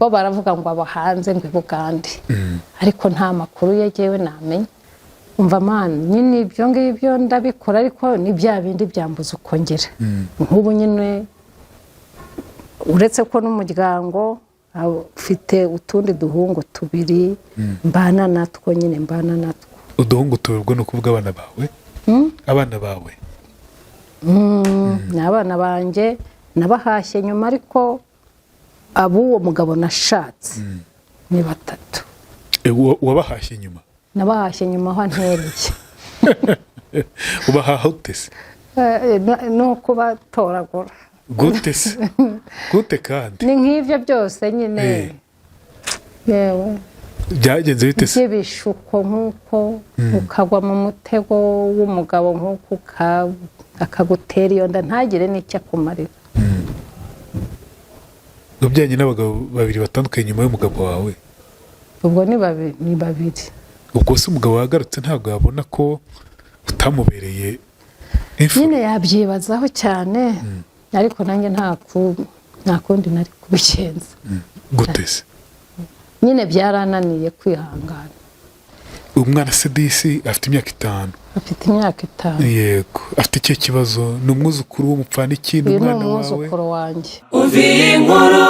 Bo baravuga ngo aba hanze, ngo i Bugande, ariko nta makuru yegewe namenya. Umva mani, nyine ibyo ngibyo ndabikora, ariko ni bya bindi byambuza uko ngera nk'ubu nyine, uretse ko n'umuryango ufite utundi duhungu tubiri mbana natwo nyine, mbana natwo. Uduhungu tubiri, ubwo ni ukuvuga abana bawe, abana bawe? Ni abana banjye, nabahashye nyuma, ariko ab'uwo mugabo nashatse ni batatu. Wabahashye nyuma? Nabahashye nyuma aho ntereye. Ubahaha ute se? Ni ukubatoragura. Gute se? Gute kandi? Ni nk'ibyo byose nyine. Yewe. Byagenze bite se? By'ibishuko, nk'uko ukagwa mu mutego w'umugabo, nk'uko akagutera iyo nda, ntagire n'icyo akumarira. Wabyaranye n'abagabo babiri batandukanye nyuma y'umugabo wawe? Ubwo ni babiri, ni babiri. Ubwo se umugabo wagarutse ntabwo yabona ko utamubereye imfura? Nyine yabyibazaho cyane, ariko nanjye nta kundi nari kubigenza. Gute se? Nyine byarananiye kwihangana. Umwana se disi afite imyaka 5? Afite imyaka 5. Yego. Afite ikihe kibazo? Ni umwuzukuru w'umupfana iki? Ni Uyu ni umwana wawe? umwuzukuru wanjye. Umva iyi nkuru,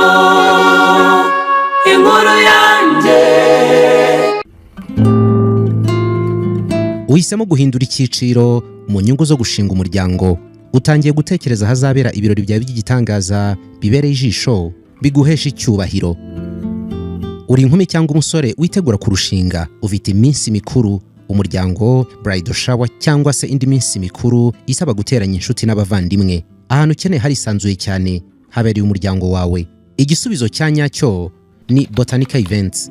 inkuru yanjye. Uhisemo guhindura icyiciro mu nyungu zo gushinga umuryango. Utangiye gutekereza ahazabera ibirori byawe by'igitangaza, bibereye ijisho, biguhesha icyubahiro. Uri inkumi cyangwa umusore witegura kurushinga, ufite iminsi mikuru, umuryango, bridal shower cyangwa se indi minsi mikuru isaba guteranya inshuti n'abavandimwe. Ahantu ukeneye harisanzuye cyane, habereye umuryango wawe. Igisubizo cya nyacyo ni Botanica Events.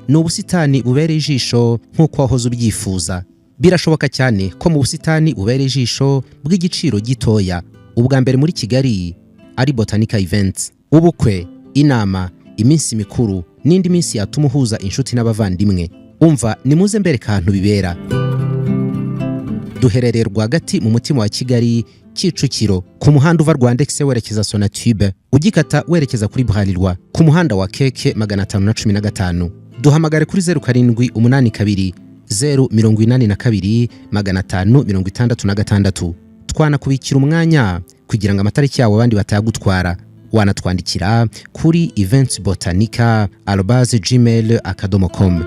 Ni ubusitani bubereye ijisho nk'uko wahoze ubyifuza. Birashoboka cyane ko mu busitani bubereye ijisho bw'igiciro gitoya, ubwa mbere muri Kigali ari Botanica Events. Ubukwe, inama, iminsi mikuru n'indi minsi yatuma uhuza inshuti n'abavandimwe, umva, nimuze mbereka ahantu bibera. Duherereye rwagati mu mutima wa Kigali, Kicukiro, ku muhanda uva Rwandex werekeza Sonatube, ugikata werekeza kuri Bralirwa, ku muhanda wa KK 515. Duhamagare kuri 0782 082 566. Twanakubikira umwanya kugira ngo amatariki yawo abandi batayagutwara. Wanatwandikira kuri eventsbotanica@gmail.com.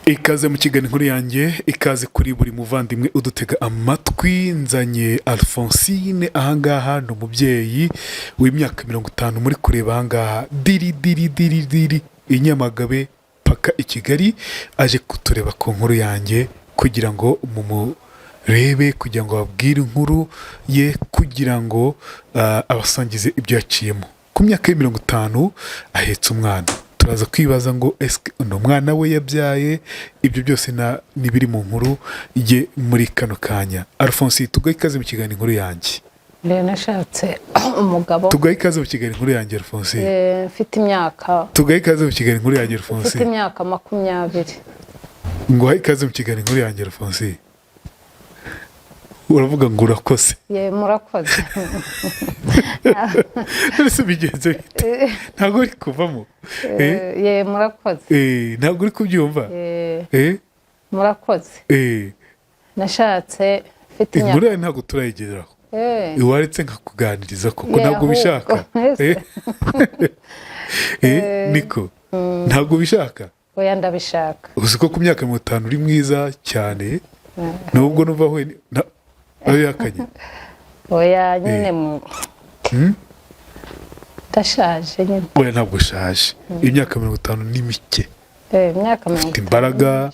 Ikaze mu kiganiro Inkuru Yanjye, ikaze kuri buri muvandimwe udutega amatwi. Nzanye Alphonsine ahangaha, ni umubyeyi w'imyaka 50 muri kureba ahangaha, diri diri diri diri i Nyamagabe paka i Kigali, aje kutureba ku nkuru yanjye kugira ngo mumurebe, kugira ngo babwire inkuru ye, kugira ngo abasangize ibyo yaciyemo. Ku myaka ye 50 ahetse umwana. Turaza kwibaza ngo ese ni umwana we yabyaye? Ibyo byose n'ibiri mu nkuru ye muri kano kanya. Alphonse, tugahe ikaze mu kiganiro Inkuru Yanjye. Rero nashatse umugabo. Tugahe ikaze mu kiganiro Inkuru Yanjye, Alphonse. Mfite imyaka Tugahe ikaze mu kiganiro Inkuru Yanjye, mfite Alphonse. imyaka 20. Nguhaye ikaze mu kiganiro Inkuru Yanjye, Alphonse. Uravuga ngo urakoze. Ye, murakoze. None se bigenze bite? Ntabwo uri kuvamo? Ye, murakoze. Ntabwo uri kubyumva? Murakoze. Nashatse mfite Inkuru imyaka yawe ntabwo turayigeraho. Waretse nkakuganiriza koko? Ye, Ntabwo ahubwo. ubishaka? Niko, ntabwo ubishaka? Oya, ndabishaka. Uzi ko ku myaka 50 uri mwiza cyane, nubwo numva we wabihakanye. Oya nyine, mu ndashaje nyine. Oya, ntabwo ushaje, imyaka 50 ni mike. Imyaka mirongo Ufite itanu. imbaraga,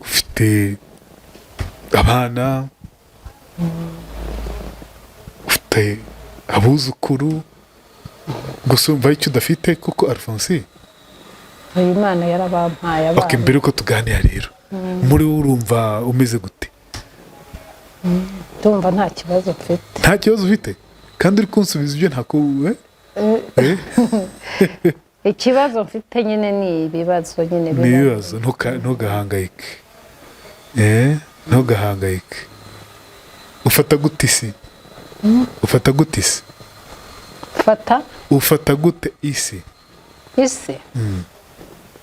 ufite abana, ufite abuzukuru, gusa urumva icyo udafite kuko, Alphonse? Oya, Imana yarabampaye Ok. abana. Mbere yuko tuganira rero, muri wowe urumva umeze gute? Ndumva nta kibazo mfite. Nta kibazo ufite kandi uri kunsubiza ibyo ntako? Eh? Ikibazo mfite nyine ni ibibazo nyine Ni ibibazo. Ntugahangayike, ntugahangayike. Ufata gute isi? Ufata gute isi? Fata. Ufata gute isi? Isi,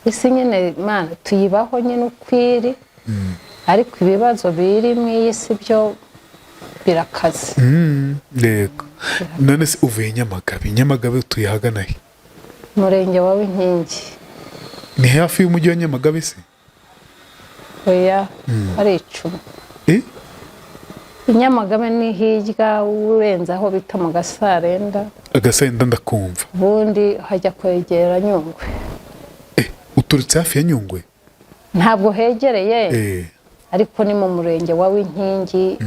isi nyine Mana tuyibaho nyine uko iri, ariko ibibazo biri mu iyi si byo birakaze. Yego. None se uvuye Nyamagabe? Nyamagabe utuye ahagana he? Umurenge wa Winkingi. Ni hafi y'umujyi wa Nyamagabe se? Oya, ari 10. Eh? I Nyamagabe ni hirya, urenze aho bita mu Gasarenda. Agasarenda ndakumva. Ubundi hajya kwegera Nyungwe. Eh, uturutse hafi ya Nyungwe? Ntabwo hegereye, ariko ni mu murenge wa Winkingi,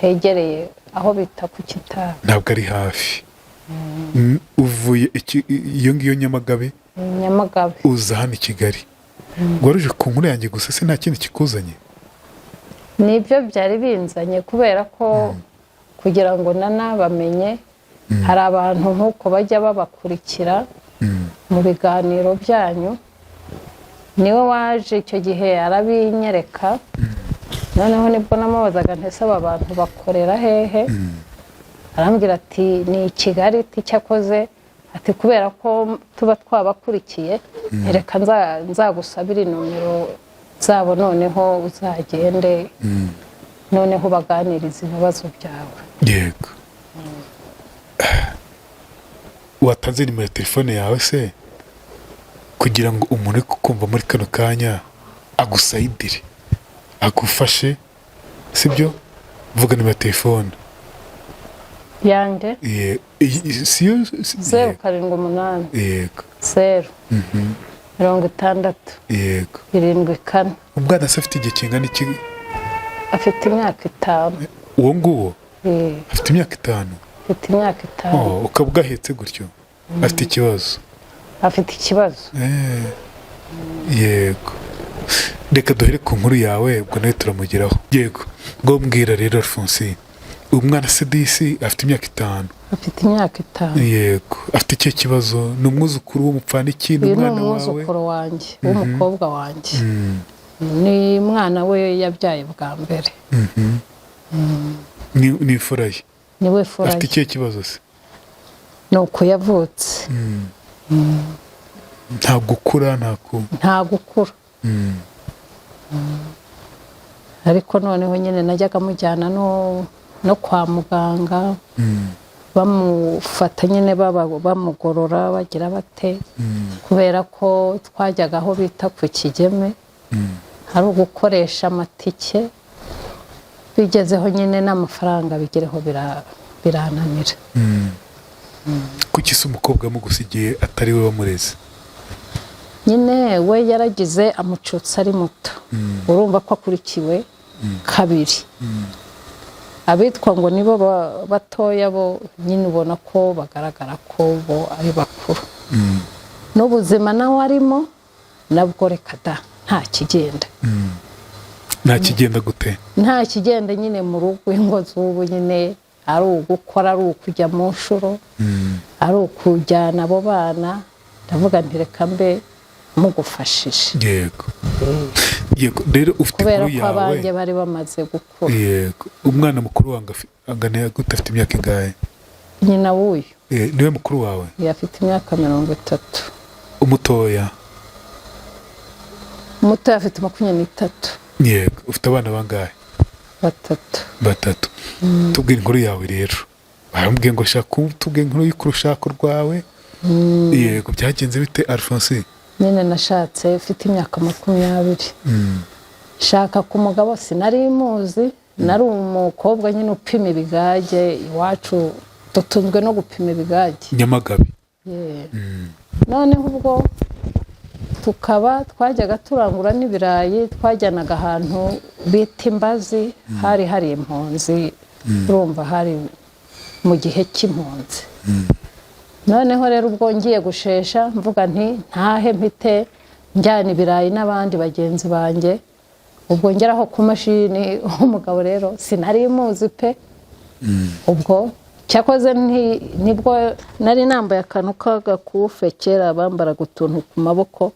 hegereye aho bita ku Kitabi. Ntabwo ari hafi. Uvuye iyo ngiyo Nyamagabe? Nyamagabe. Uza hano i Kigali. Waruje ku nkuru yanjye gusa se, nta kindi kikuzanye? Nibyo byari binzanye, kubera ko kugira ngo nanabamenye, hari abantu nk'uko bajya babakurikira mu biganiro byanyu. Niwe waje icyo gihe arabinyereka. Noneho nibwo namubazaga nti: "Ese aba bantu bakorera hehe?" Arambwira ati: "Ni i Kigali." Ati: "Cyakoze," ati, "kubera ko tuba twabakurikiye, reka nzagusabire nomero zabo, noneho uzagende, noneho ubaganirize ibibazo byawe." Yego, watanze nimero ya telefone yawe se, kugira ngo umuntu uri kukumva muri kano kanya agusayidire, agufashe, sibyo? Vuga nimero ya telefone. Yanjye? Siyo? 078. Yego. 0 60. Yego. 74. Umwana se afite igihe kingana iki? Afite imyaka 5. Uwo nguwo? Eh. Afite imyaka 5? Afite imyaka 5. Oh, ukaba ugahetse gutyo, afite ikibazo? Afite ikibazo. Yego, reka duhere ku nkuru yawe, ubwo nawe turamugeraho. Yego, ngo mbwira rero Alphonsine, umwana CDC afite imyaka 5? Afite imyaka 5. Yego, afite ikihe kibazo? Ni umwuzukuru w'umupfaniki? Ni Uyu ni umwana wawe? umwuzukuru wanjye w'umukobwa wanjye, ni umwana we yabyaye bwa mbere. Ni imfura ye? Niwe fura Afite ye. ikihe kibazo se? Ni uko yavutse. Nta gukura, nta ku Nta gukura, ariko noneho nyine najyaga mujyana no kwa muganga, bamufata nyine bamugorora, bagira bate, kubera ko twajyaga aho bita ku Kigeme, hari ugukoresha amatike, bigezeho nyine n'amafaranga bigereho birananira. Kuki se umukobwa yamugusigiye atari we wamureze? Nyine we yaragize amucutsa ari muto, urumva ko akurikiwe kabiri. Abitwa ngo nibo batoya bo nyine ubona ko bagaragara ko bo ari bakuru, n'ubuzima nawe arimo nabwo reka da, nta kigenda. Nta kigenda gute? Nta kigenda nyine mu rugo, ingo z'ubu nyine ari ugukora, ari ukujya mu nshuro, ari ukujyana abo bana. Ndavuga nti: "Reka mbe mugufashije." Yego, rero ufite Kubera inkuru ko abanjye yawe. bari bamaze gukura. Yego, umwana mukuru wange angana gute? Afite imyaka ingahe? Nyina w'uyu? Niwe mukuru wawe? Afite imyaka 30. Umutoya? Umutoya afite 23. Yego, ufite abana bangahe? Batatu. Batatu. Tubwire inkuru yawe rero. Barambwiye ngo shaka tubwire inkuru y'urushako rwawe. Yego, byagenze bite, Alphonsine? Nyine nashatse mfite imyaka 20. Shaka ku mugabo sinari muzi, nari umukobwa nyine upima ibigage. Iwacu dutunzwe no gupima ibigage. Nyamagabe? Yeah. Noneho ubwo tukaba twajyaga turangura n'ibirayi, twajyanaga ahantu bita Imbazi, hari hari impunzi. Urumva hari mu gihe cy'impunzi. Noneho rero ubwo ngiye gushesha, mvuga nti ntahe mpite njyana ibirayi n'abandi bagenzi banjye. Ubwo ngeraho ku mashini, umugabo rero sinari muzi pe. Ubwo cyakoze nibwo nari nambaye akantu k'agakufe, kera bambaraga utuntu ku maboko,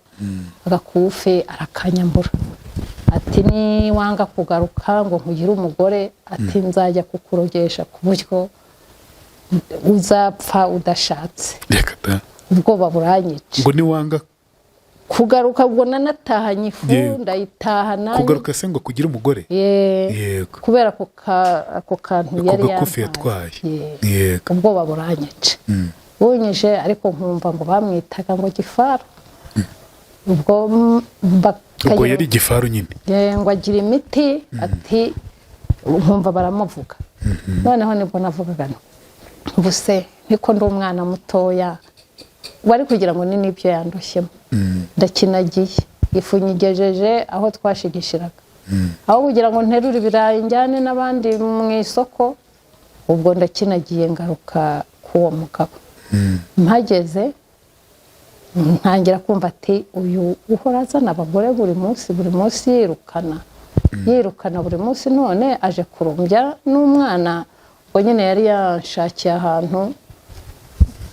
agakufe arakanyambura, ati: "Niwanga kugaruka ngo nkugire umugore," ati, "nzajya kukurogesha ku buryo Uzapfa udashatse. Reka da. Ubwoba buranyica. Ngo niwanga kugaruka, ubwo nanatahanye ifu. Yego. Ndayitahana. Kugaruka se ngo kugira umugore? Ye. Yego. Kubera ako kantu Ako yari gakufi yampaye. Yatwaye. Ye. Yego. Ubwoba buranyica, bunyije, ariko nkumva ngo bamwitaga ngo Gifaru, ubwo Ubwo yari igifaru nyine. Ye, ngo agira imiti, ati nkumva baramuvuga. Noneho nibwo navugaga nti ubu se niko ndi umwana mutoya wari kugira ngo ni n'ibyo yandushyemo. Ndakinagiye, ifu nyigejeje aho twashigishiraga, aho kugira ngo nterure ibirayi njyane n'abandi mu isoko. Ubwo ndakinagiye, ngaruka k'uwo mugabo. Mpageze ntangira kumva ati uyu uhora azana abagore buri munsi, buri munsi, yirukana yirukana buri munsi, none aje kurumbya n'umwana. Ubwo nyine yari yanshakiye ahantu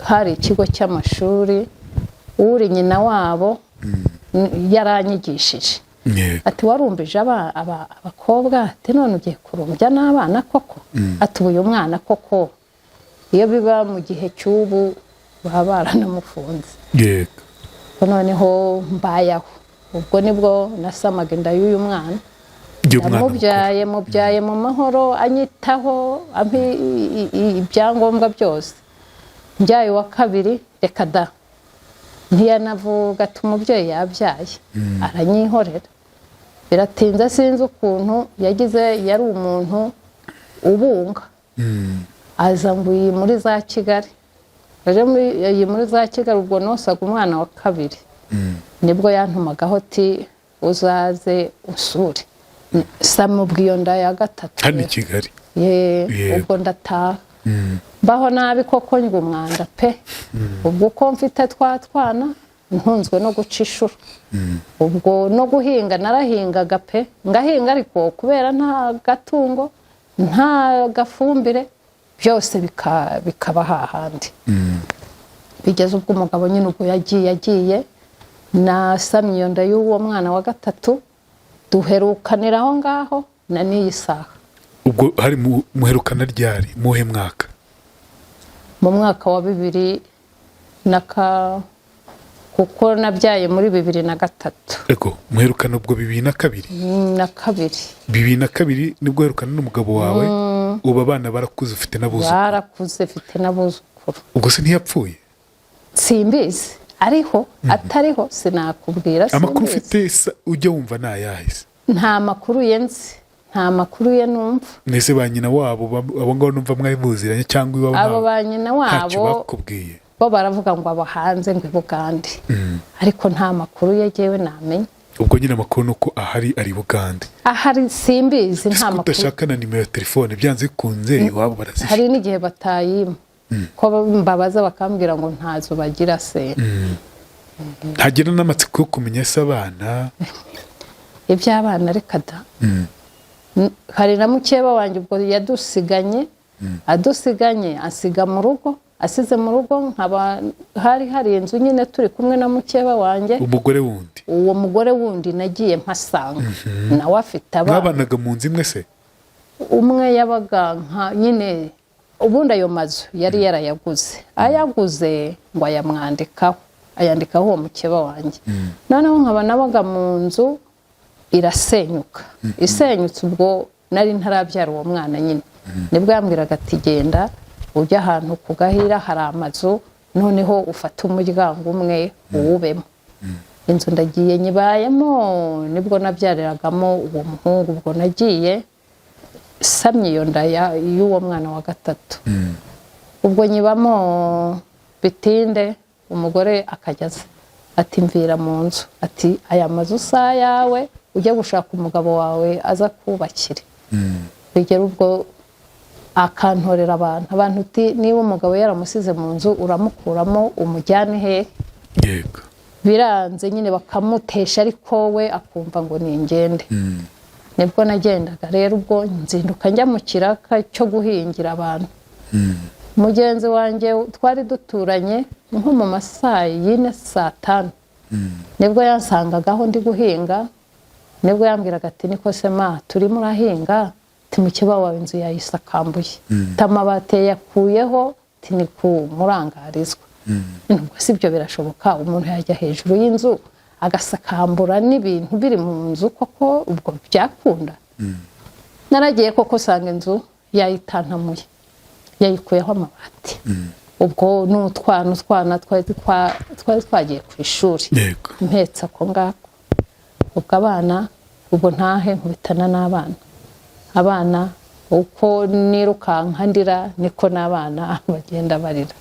hari ikigo cy'amashuri, uri nyina wabo yaranyigishije. Ati warumbije abakobwa, ati none ugiye kurumbya n'abana koko? Ati ubu uyu mwana koko iyo biba mu gihe cy'ubu baba baranamufunze. Ubwo noneho mbayaho, ubwo nibwo nasamaga inda y'uyu mwana. Y'umwana mukuru. Mubyaye, mubyaye mu mahoro, anyitaho, ampa ibyangombwa byose. Mbyaye uwa kabiri, reka da, ntiyanavuga ati umubyeyi yabyaye, aranyihorera. Biratinze, sinzi ukuntu yagize, yari umuntu ubunga, aza ngo iyi muri za Kigali, aje muri iyi muri za Kigali. Ubwo nosaga umwana wa kabiri, nibwo yantumagaho ati uzaze usure. Samubwa iyo nda ya gatatu. Hano i Kigali? Ye. Yego. Ubwo ndataha, mbaho nabi koko, ndya umwanda pe. Ubwo uko mfite twa twana, ntunzwe no guca inshuro, ubwo no guhinga narahingaga pe, ngahinga, ariko kubera nta gatungo, nta gafumbire, byose bikaba hahandi. Bigeze ubwo umugabo nyine ubwo yagiye nasamye iyo nda y'uwo mwana wa gatatu, duherukanira aho ngaho na n'iyi saha. Ubwo hari muherukana ryari, muhe mwaka? Mu mwaka wa bibiri na ka, kuko nabyaye muri 2003. Ego, muherukana ubwo 2002? Na kabiri. 2002 nibwo uherukana n'umugabo wawe. Ubu abana barakuze, ufite n'abuzukuru? Barakuze, mfite n'abuzukuru. Ubwo se ntiyapfuye? Simbizi, ariho atariho sinakubwira. Amakuru Simbizi. ufite ujya wumva ni ayahe se? Nta makuru ye nzi, nta makuru ye numva. Mbese ba nyina wabo abo ngabo numva mwari muziranye cyangwa iwabo Abo ba nyina ntacyo wabo bakubwiye? bo baravuga ngo aba hanze, ngo i Bugande, ariko nta makuru ye jyewe namenya. Ubwo nyine amakuru ni uko ahari ari i Bugande? Ahari simbizi, nta Ese ko makuru. udashaka na nimero ya telefone? Byanze bikunze iwabo barazifite. Hari n'igihe batayima, ko mbabaza bakambwira ngo ntazo bagira se. Ntagira n'amatsiko yo kumenya se abana? Iby'abana reka da. Hari na mukeba wanjye ubwo yadusiganye, adusiganye asiga mu rugo, asize mu rugo nkaba hari inzu nyine turi kumwe na mukeba wanjye. Umugore wundi? Uwo mugore wundi nagiye mpasanga nawe afite abana. Mwabanaga mu nzu imwe se? Umwe yabaga nka nyine, ubundi ayo mazu yari yarayaguze, ayaguze ngo ayamwandikaho, ayandikaho uwo mukeba wanjye. Noneho nkaba nabaga mu nzu irasenyuka. Isenyutse, ubwo nari ntarabyara uwo mwana nyine, nibwo yambwiraga ati genda ujye ahantu ku Gahira hari amazu, noneho ufate umuryango umwe uwubemo. Inzu ndagiye nyibayemo, nibwo nabyariragamo uwo muhungu. Ubwo nagiye samye iyo nda y'uwo mwana wa gatatu, ubwo nyibamo. Bitinde umugore akajya aza ati mvira mu nzu, ati aya mazu si ayawe, ujye gushaka umugabo wawe aza kubakire. Bigera ubwo akantorera abantu uti niba umugabo yaramusize mu nzu uramukuramo umujyane hehe? Biranze nyine, bakamutesha, ariko we akumva ngo ni ingende. Nibwo nagendaga rero, ubwo nzinduka njya mu kiraka cyo guhingira abantu. Mugenzi wanjye twari duturanye, nko mu ma 4:00, 5:00, nibwo yansangagaho ndi guhinga. Nibwo yambwiraga ati niko se ma, turimo urahinga? Ati mukeba wawe inzu yayisakambuye, amabati yakuyeho. Ati ni kumurangarizwa. Nubwo si ibyo birashoboka, umuntu yajya hejuru y'inzu agasakambura n'ibintu biri mu nzu koko, ubwo byakunda? Naragiye koko usanga inzu yayitantamuye, yayikuyeho amabati. Ubwo n'utwana, utwana twari twagiye ku ishuri. Mpetse ako ngako. Ubwo abana, ubwo ntahe nkubitana n'abana. Abana uko nirukanka ndira, niko n'abana bagenda barira.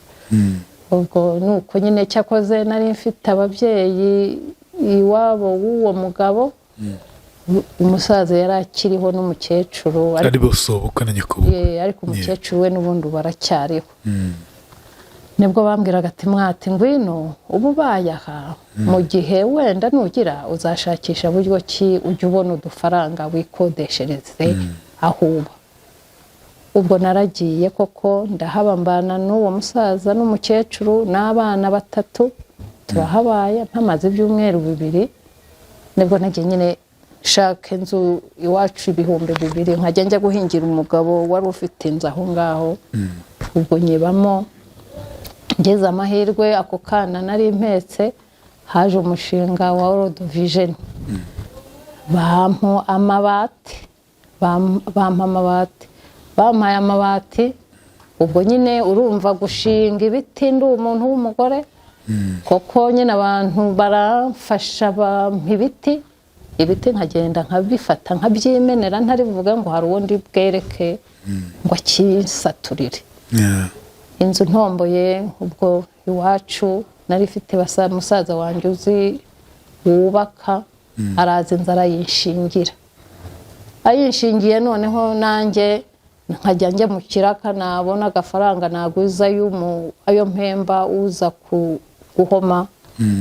Ubwo ni uko nyine. Cyakoze nari mfite ababyeyi iwabo w'uwo mugabo. Umusaza yari akiriho n'umukecuru. Ari bo sobukwe na nyokobukwe? Ariko umukecuru we n'ubundi ubu aracyariho. Nibwo bambwiraga ati: "Mwati ngwino ubu ubaye aha, mu gihe wenda nugira uzashakisha buryo ki ujya ubona udufaranga wikodeshereze aho uba." Ubwo naragiye koko ndahaba, mbana n'uwo musaza n'umukecuru n'abana batatu, turahabaye. Mpamaze ibyumweru 2 nibwo nagiye nyine nshaka inzu iwacu 2000, nkajya njya guhingira umugabo wari ufite inzu aho ngaho. Ubwo nyibamo, ngeze amahirwe ako kana nari mpetse, haje umushinga wa World Vision, bampa amabati, bampa amabati, bampaye amabati. Ubwo nyine urumva gushinga ibiti ndi umuntu w'umugore koko nyine, abantu baramfasha bampa ibiti. Ibiti nkagenda nkabifata nkabyimenera, ntari buvuge ngo hari uwo ndi bwereke ngo akisaturire. Inzu ntomboye, ubwo iwacu nari ifite musaza wanjye uzi wubaka, araza inzu arayinshingira. Ayinshingiye, noneho nanjye nkajya njya mu kiraka, nabona agafaranga naguza ayo mpemba uza guhoma,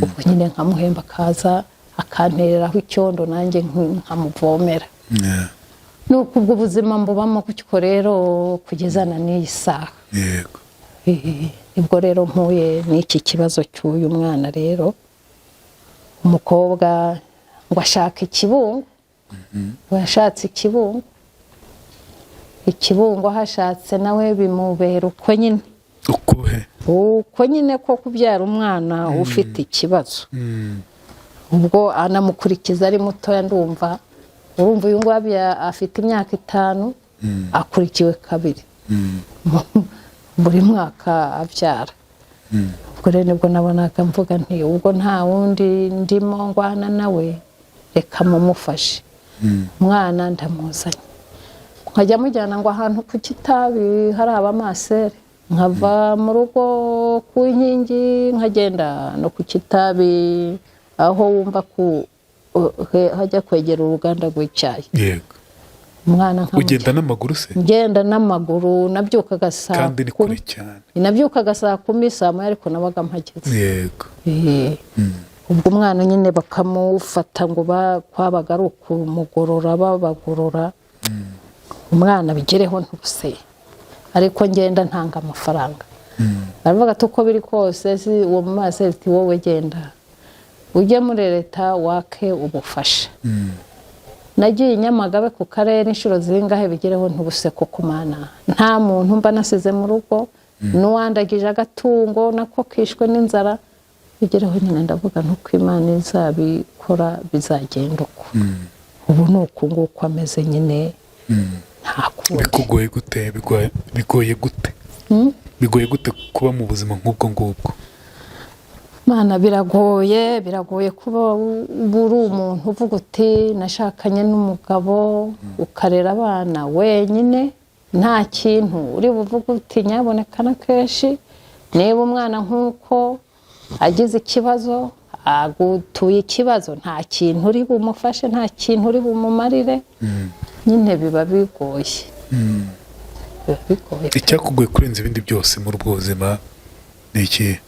ubwo nyine nkamuhemba akaza akantereraho icyondo, nanjye nkamuvomera. Nuko ubwo buzima mbubamo gutyo rero kugeza na n'iyi saha. Nibwo rero mpuye n'iki kibazo cy'uyu mwana rero, umukobwa ngo ashaka ikibungo, ngo yashatse ikibungo. Ikibungo ahashatse nawe bimubera uko nyine. Ukuhe? Uko nyine ko kubyara umwana ufite ikibazo. Ubwo anamukurikiza ari mutoya. Ndumva urumva uyu nguyu afite imyaka 5, akurikiwe kabiri buri mwaka abyara. Ubwo rero nibwo nabonaga mvuga nti: "Ubwo nta wundi ndimo ngwana nawe, reka mumufashe." Umwana ndamuzanye, nkajya mujyana ngo ahantu ku Kitabi hari abamasere, nkava mu rugo ku nkingi nkagenda no ku Kitabi aho wumva ku hajya kwegera uruganda rw'icyayi. Umwana nkamujyana. Ugenda n'amaguru se? Ngenda n'amaguru. Nabyukaga saa Kandi ni 10. kure cyane. Nabyukaga saa 10, saa 1, ariko nabaga mpageze. Ubwo umwana nyine bakamufata ngo kwabaga ari ukumugorora, babagorora umwana bigereho ntuse, ariko ngenda ntanga amafaranga. Baravuga ati: "Uko biri kose si uwo mumaseri," ati: "Wowe genda ujye muri leta wake ubufasha." Nagiye i Nyamagabe ku karere inshuro zingahe, bigereho ntubuse kuko mana nta muntu mba nasize mu rugo, n'uwandagije agatungo nako kishwe n'inzara. Bigereho nyine ndavuga ntuko Imana izabikora bizagenda uko. Ubu ni uku nguku ameze nyine, nta kundi. Bikugoye gute? Bigoye gute? Bigoye gute kuba mu buzima nk'ubwo ngubwo? Mana, biragoye, biragoye kuba uba uri umuntu uvuga uti: "Nashakanye n'umugabo," ukarera abana wenyine, nta kintu uri buvuge uti: "Nyaboneka." Na kenshi niba umwana nk'uko agize ikibazo, agutuye ikibazo, nta kintu uri bumufashe, nta kintu uri bumumarire nyine, biba bigoye, biba bigoye. Icyakugoye kurenza ibindi byose muri ubwo buzima ni ikihe?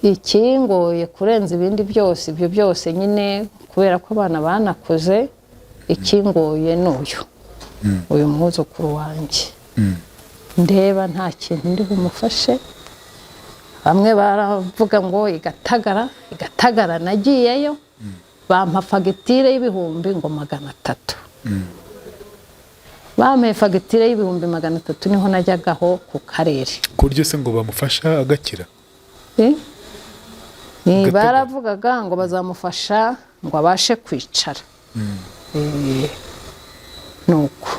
Ikingoye kurenza ibindi byose, ibyo byose nyine kubera ko abana banakuze, ikingoye ni uyu mwuzukuru wanjye ndeba nta kintu ndi bumufashe. Bamwe baravuga ngo igatagara, igatagara nagiyeyo bampa fagitire y'ibihumbi ngo 300. Bampaye fagitire y'300,000, niho najyagaho ku karere. Ku buryo se ngo bamufasha agakira? Eh? Ni Gatebe. Baravugaga ngo bazamufasha ngo abashe kwicara. Nuko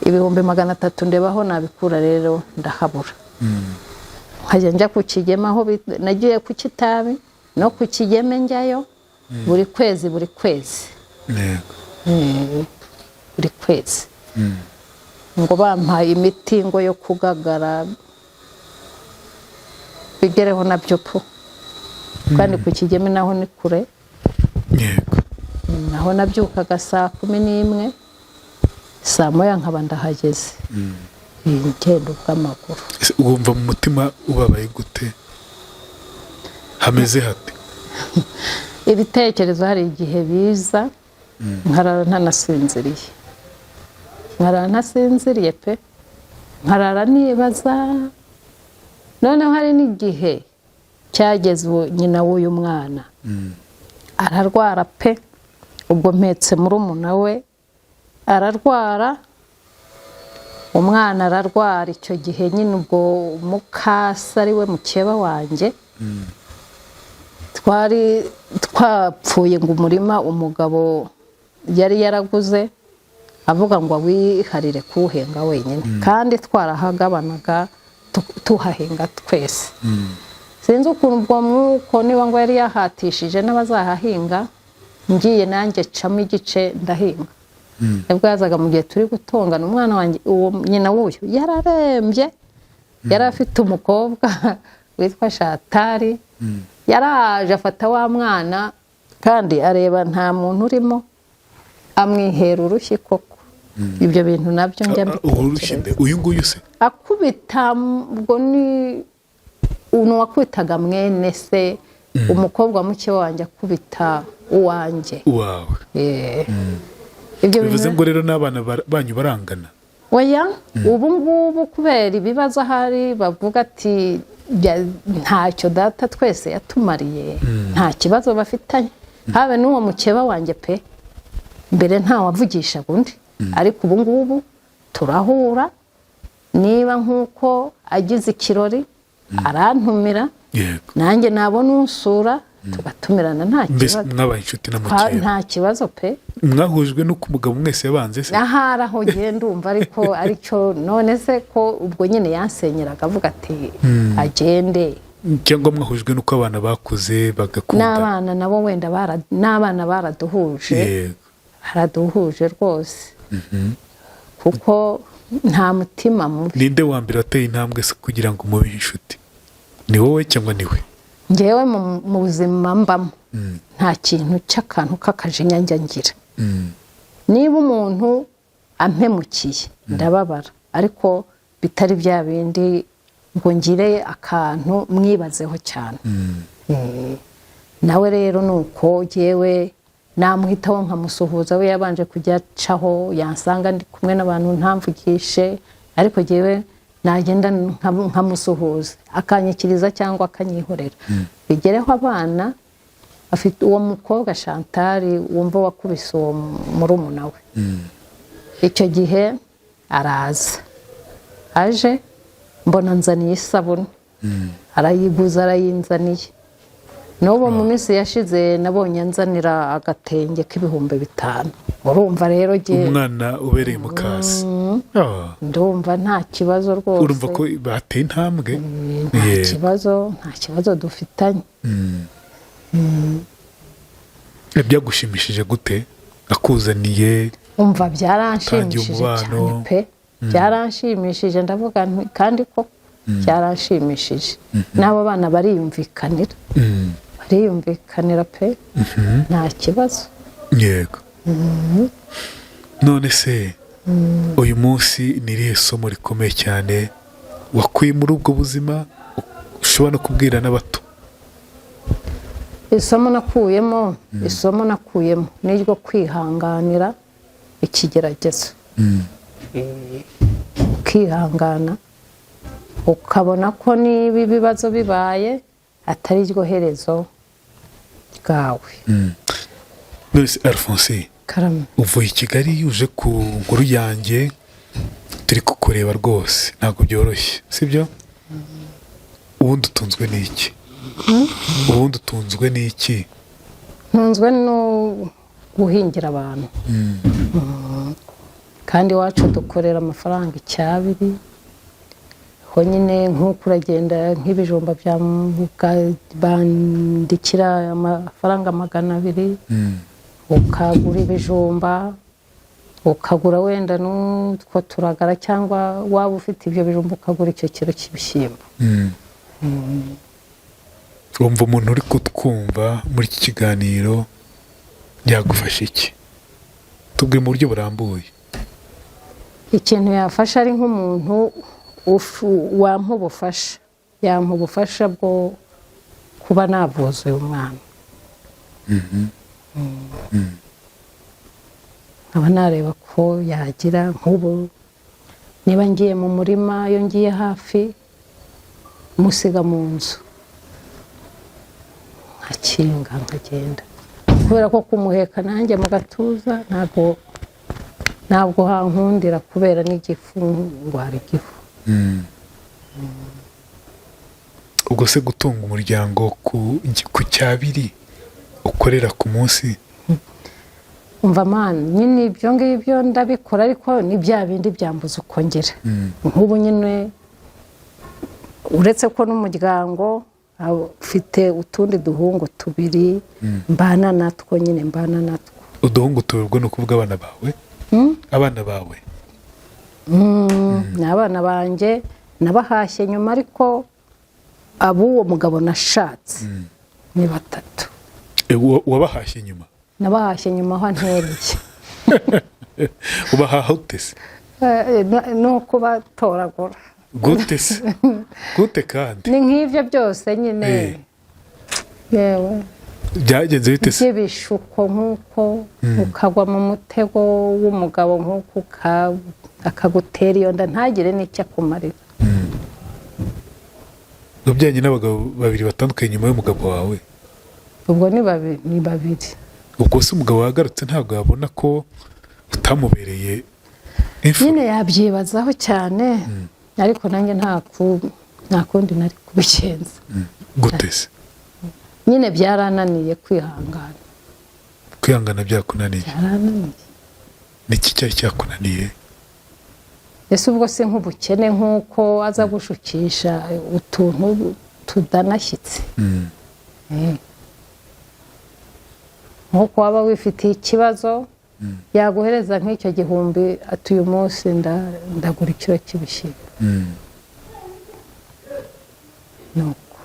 300,000 ndebaho nabikura rero ndahabura, nkajya njya ku Kigeme aho nagiye ku Kitabi no ku Kigeme, njyayo buri kwezi, buri kwezi. Buri kwezi ngo bampaye imiti ngo yo kugagara, bigereho nabyo po, kandi ku Kigeme naho ni kure. Naho nabyukaga saa 11, saa 1 nkaba ndahageze, ngenda bw'amaguru. Ese wumva mu mutima ubabaye gute, hameze hate? Ibitekerezo hari igihe biza nkarara ntanasinziriye, nkarara ntasinziriye pe, nkarara nibaza. Noneho hari n'igihe cyageze ubu nyina w'uyu mwana ararwara pe, ubwo mpetse murumuna we ararwara, umwana ararwara. Icyo gihe nyine ubwo mukasa ari we mukeba wanjye, twari twapfuye ngo umurima umugabo yari yaraguze avuga ngo awiharire kuwuhinga wenyine, kandi twarahagabanaga tuhahinga twese. Sinzi ukuntu ubwo mwuko niba ngo yari yahatishije n'abazahahinga, ngiye nanjye camo igice ndahinga. Nibwo yazaga mu gihe turi gutongana, umwana wanjye uwo nyina w'uyu yararembye, yari afite umukobwa witwa Shatari, yaraje afata wa mwana kandi areba nta muntu urimo, amwihera urushyi koko. Ibyo bintu nabyo njya Urushyi nde? mbitekereza. Uyu nguyu se? Akubita, ubwo ni uwakubitaga mwene se, umukobwa muke wanjye akubita uwanjye. Wawe. Ibyo Bivuze bintu ngo rero n'abana banyu barangana? Oya, ubu ngubu kubera ibibazo ahari bavuga ati ntacyo data twese yatumariye, nta kibazo bafitanye, habe n'uwo mukeba wanjye pe. Mbere nta wavugishaga undi, ariko ubu ngubu turahura, niba nk'uko agize ikirori arantumira, nanjye nabona unsura tugatumirana, nta Mbese kibazo. mwabaye inshuti na mukeba? Nta kibazo pe. Mwahujwe n'uko umugabo mwese yabanze se? Ahari aho genda umva, ariko aricyo none se ko ubwo nyine yansenyeraga avuga ati agende. Cyangwa mwahujwe n'uko abana bakuze bagakunda? N'abana nabo wenda n'abana baraduhuje. Baraduhuje rwose, kuko nta mutima mubi. Ninde wa mbere wateye intambwe se kugira ngo mube inshuti, ni wowe cyangwa ni we? Ngewe mu buzima mbamo nta kintu cy'akantu k'akajinya njya ngira. Niba umuntu ampemukiye ndababara, ariko bitari bya bindi ngo ngire akantu mwibazeho cyane. Nawe rero ni uko, yewe namuhitaho nkamusuhuza, we yabanje kujya acaho yansanga ndi kumwe n'abantu ntamvugishe, ariko yewe nagenda nkamusuhuza akanyikiriza cyangwa akanyihorera. Bigereho abana afite uwo mukobwa Chantal wumva wakubise uwo murumuna we, icyo gihe araza aje mbona nzaniye isabune, arayiguza arayinzaniye. N'ubu mu minsi yashize nabonye anzanira agatenge k'5,000. Urumva rero jye Umwana ubereye mu kasi. Ndumva nta kibazo rwose. Urumva ko bateye intambwe. Nta kibazo, nta kibazo dufitanye. Byagushimishije gute akuzaniye? Umva, byaranshimishije Utangiye cyane umubano. pe, byaranshimishije. Ndavuga nti kandi ko byaranshimishije, n'abo bana bariyumvikanira, bariyumvikanira pe, nta kibazo. Yego. None se uyu munsi ni irihe somo rikomeye cyane wakuye muri ubwo buzima ushobora no kubwira n'abato? Isomo nakuyemo ni iryo kwihanganira ikigeragezo, ukihangana, ukabona ko niba ibibazo bibaye atari ryo herezo ryawe. None se Alphonse Karame. Uvuye i Kigali uje ku nkuru yanjye, turi kukureba rwose ntabwo byoroshye, sibyo? Ubundi utunzwe n'iki? Ubundi utunzwe n'iki? Ntunzwe no guhingira abantu. Kandi iwacu dukorera amafaranga icyabiri ho nyine, nk'uko uragenda nk'ibijumba bya bandikira amafaranga 200, ukagura ibijumba, ukagura wenda n'utwo turagara, cyangwa waba ufite ibyo bijumba ukagura icyo kiro cy'ibishyimbo. Wumva umuntu uri kutwumva muri iki kiganiro yagufasha iki? Tubwire mu buryo burambuye. Ikintu yafasha ari nk'umuntu wampa ubufasha, yampa ubufasha bwo kuba navuza uyu mwana, nkaba nareba ko yagira. Nk'ubu niba ngiye mu murima, iyo ngiye hafi musiga mu nzu, nkakinga nkagenda, kubera ko kumuheka nanjye mu gatuza ntabwo hankundira, kubera n'igifu, ndwara igifu. Ubwo se gutunga umuryango ku cyabiri ukorera ku munsi? Umva mani, nyine ibyo ngibyo ndabikora, ariko ni bya bindi byambuza uko ngira. Nk'ubu nyine uretse ko n'umuryango ufite utundi duhungu tubiri mbana natwo, nyine mbana natwo. Uduhungu tubiri, ubwo ni ukuvuga abana bawe? Abana bawe? Ni abana banjye, nabahashye nyuma, ariko ab'uwo mugabo nashatse ni batatu. Wabahashye nyuma? Nabahashye nyuma aho ntereye. Ubahaha ute se? Ni ukubatoragura. Gute se? Gute kandi? Ni nk'ibyo byose nyine, yewe. Byagenze bite se? By'ibishuko, nk'uko ukagwa mu mutego w'umugabo, nk'uko akagutera iyo nda ntagire n'icyo akumarira. Wabyaranye n'abagabo babiri batandukanye nyuma y'umugabo wawe? Ubwo ni babiri, ni babiri. Ubwo se umugabo wagarutse ntabwo yabona ko utamubereye imfura? Nyine yabyibazaho cyane, ariko nanjye nta kundi nari kubigenza. Gute se? Nyine byarananiye kwihangana. Kwihangana byakunaniye? Byarananiye. Niki cyari cyakunaniye? Ese ubwo si nk'ubukene, nk'uko aza gushukisha utuntu tudanashyitse? Nk'uko waba wifitiye ikibazo, yaguhereza nk'icyo gihumbi, ati uyu munsi ndagura ikiro cy'ibishyimbo. Nuko.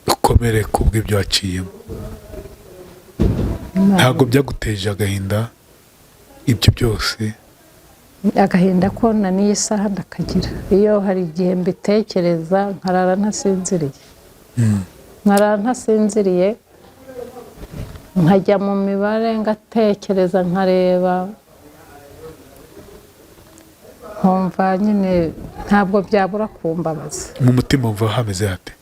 Ukomere kubw'ibyo waciyemo. Ntabwo byaguteje agahinda ibyo byose? Agahinda ko na n'iyi saha ndakagira. Iyo hari igihe mbitekereza nkarara ntasinziriye, nkarara ntasinziriye, nkajya mu mibare, ngatekereza, nkareba, nkumva nyine ntabwo byabura kumbabaza. Mu mutima wumva hameze hate?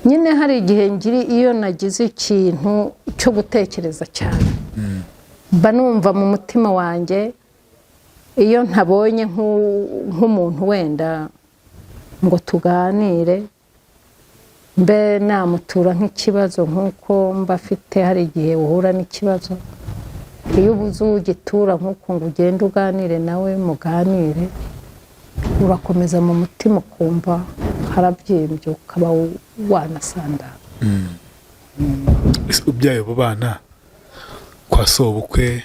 Nyine hari igihe ngiri iyo nagize ikintu cyo gutekereza cyane, mba numva mu mutima wanjye, iyo ntabonye nk'umuntu wenda ngo tuganire, mbe namutura nk'ikibazo nk'uko mba afite. Hari igihe uhura n'ikibazo, iyo ubuze ugitura nk'uko ngo ugende uganire nawe, muganire, urakomeza mu mutima ukumva harabyimbye, ukaba wanasandara. Ese ubyaye abo bana kwa sobukwe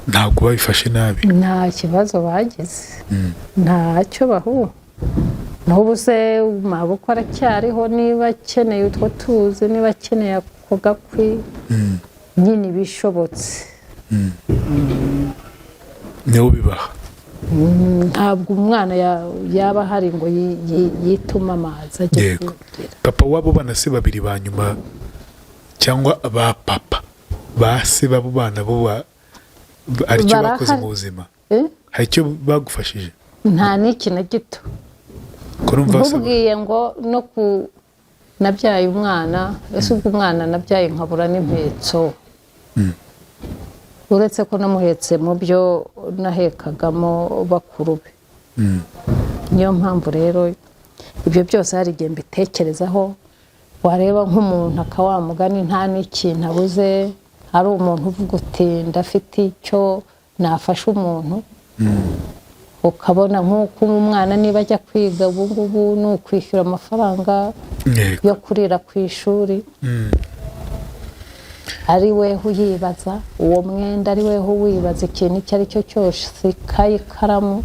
ntabwo babifashe nabi? Nta kibazo bagize, ntacyo bahu. N'ubu se mabukwe aracyariho, niba akeneye utwo tuzi, niba akeneye ako gakwi, nyine ibishobotse. Niwo bibaha? Ntabwo umwana yaba ahari ngo yitume amazi ajye kugira. Papa w'abo bana se babiri ba nyuma, cyangwa ba papa ba se b'abo bana bo hari icyo bakoze mu buzima? Hari icyo bagufashije? Nta n'iki na gito. Ko numva Nkubwiye ngo no ku Nabyaye umwana, ese ubwo umwana nabyaye nkabura n'impetso, uretse ko namuhetse mu byo nahekagamo bakuru be. Niyo mpamvu rero ibyo byose hari igihe mbitekerezaho, wareba nk'umuntu akawamugani nta n'ikintu abuze, ari umuntu uvuga uti ndafite icyo nafasha umuntu, ukabona nk'uko umwana niba ajya kwiga ubu ngubu ni ukwishyura amafaranga yo kurira ku ishuri, ari weho uyibaza uwo mwenda, ari weho wibaza ikintu icyo ari cyo cyose, ikayi, ikaramu,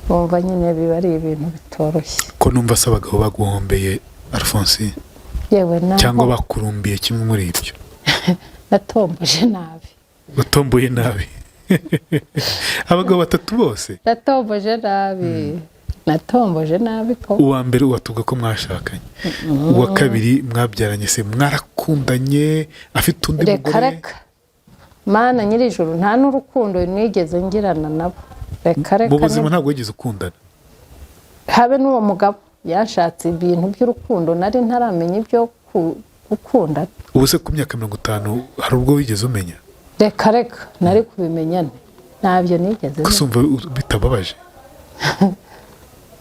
wumva nyine biba ari ibintu bitoroshye. Ko numva se abagabo baguhombeye, Alphonsine? Yewe, naho Cyangwa bakurumbiye, kimwe muri ibyo. Natomboje nabi. Utomboye nabi, abagabo batatu bose? Natomboje nabi, natomboje nabi ko. Uwa mbere watuga ko mwashakanye, uwa kabiri mwabyaranye se mwarakundanye afite undi Reka mugore? Reka, Mana nyir'ijuru, nta n'urukundo nigeze ngirana nabo, reka reka. Mu buzima ntabwo wigeze ukundana? Habe n'uwo mugabo yashatse ibintu by'urukundo, nari ntaramenya ibyo gukunda. Ubu se ku myaka 50 hari ubwo wigeze umenya? Reka reka, nari kubimenya nte? Ntabyo nigeze. Gusa umva bitababaje?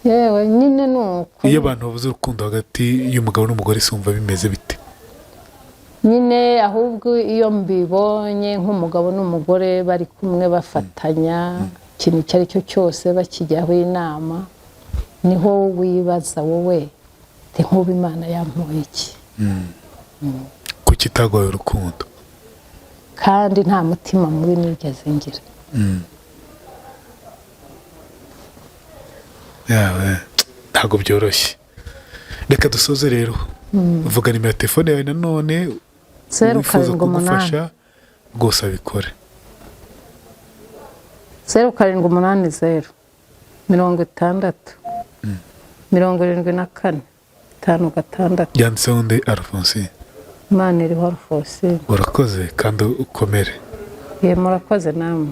Yewe, nyine ni uko. Iyo abantu babuze urukundo hagati y'umugabo n'umugore, se wumva bimeze bite? Nyine ahubwo iyo mbibonye nk'umugabo n'umugore bari kumwe, bafatanya ikintu icyo ari cyo cyose, bakijyaho inama, niho wibaza wowe uti nk'ubu Imana yampoye iki? Kuki itaguhaye urukundo? Kandi nta mutima mubi nigeze ngira. Yawe, ntabwo byoroshye. Reka dusoze rero, vuga nimero ya telefone yawe nanone. 0 Wifuza 7 8 kugufasha rwose abikore. 0780 60 74 56. Yanditseho nde, Alphonsine? Imana iriho Alphonsine. Urakoze kandi ukomere. Ye, murakoze namwe.